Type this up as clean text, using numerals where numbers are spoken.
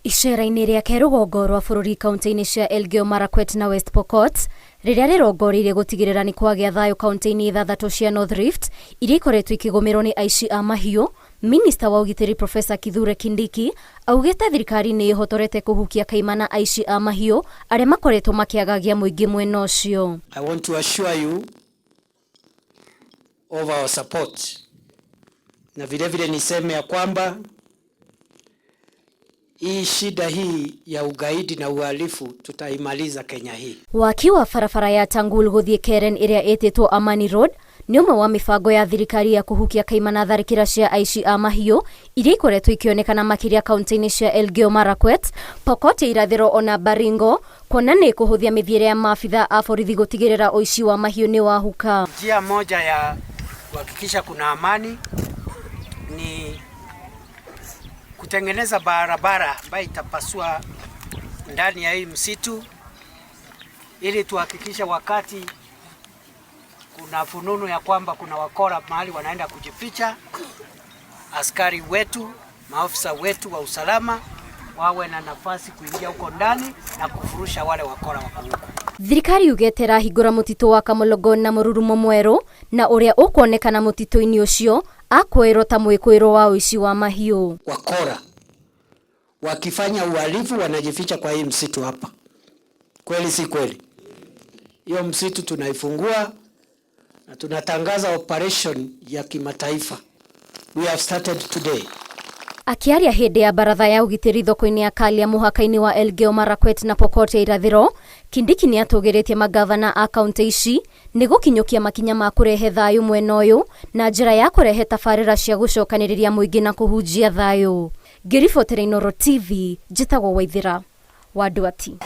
Icera-inĩ rĩake rũgongo rwa bũrũri kaunti-inĩ cia Elgeyo Marakwet na West Pokot, rĩrĩa rĩrongoreirie gũtigĩrĩra nĩ kwagĩa thayũ kaunti-inĩ ithathatũ cia North Rift iria ikoretwo ikĩgũmĩrwo nĩ aici a mahiũ, Minista wa ũgitĩri Professor Kithure Kindiki augĩte thirikari nĩ ĩhotorete kũhukia kaimana aici a mahiũ arĩa makoretwo makĩagagia mũingĩ mwena ũcio. I want to assure you of our support na vile vile niseme ya kwamba hii shida hii ya ugaidi na uhalifu tutaimaliza Kenya hii. Waki wa barabara ya Tangul gũthiĩ Keren ĩrĩa ĩtĩtwo Amani Road nĩ ũmwe wa mĩbango ya thirikari ya kũhukia kaimana tharĩkĩra cia aici a mahiũ iria ikoretwo ikĩonekana makĩria kaunti-inĩ cia Elgeyo Marakwet, Pokot ya Irathĩro ona Baringo, kuona nĩ ĩkũhũthia mĩthiĩre ya maabitha a borithi gũtigĩrĩra ũici wa mahiũ nĩ wahuka. Njia moja ya kuhakikisha kuna amani ni kutengeneza barabara ambayo itapasua ndani ya hii msitu ili tuhakikishe wakati kuna fununu ya kwamba kuna wakora mahali wanaenda kujificha, askari wetu, maafisa wetu wa usalama wawe na nafasi kuingia huko ndani na kufurusha wale wakora wako huko. Thirikari yugĩte ĩrahingũra mũtitũ wa Kamũlongo na mũrurumo mwerũ na ũrĩa ũkuonekana mũtitũ-inĩ ũcio akwĩrwo ta mwĩkũĩrwo wa ũici wa mahiũ. Wakora wakifanya uhalifu wanajificha kwa hii msitu hapa. Kweli si kweli? Hiyo msitu tunaifungua na tunatangaza operation ya kimataifa. We have started today. Akĩaria hĩndĩ ya baratha ya ũgitĩri thoko-inĩ ya Kalia mũhaka-inĩ wa Elgeyo Marakwet na Pokot ya Irathĩro, Kindiki nĩ atũgĩrĩtie magavana a kaunti ici nĩ gũkinyũkia makinya ma kũrehe thayũ mwena ũyũ na njĩra ya kũrehe tabarĩra cia gũcokanĩrĩria mũingĩ na kũhunjia thayũ. Ngĩribotera Inooro TV, njĩtagwo Waithĩra wa Nduati.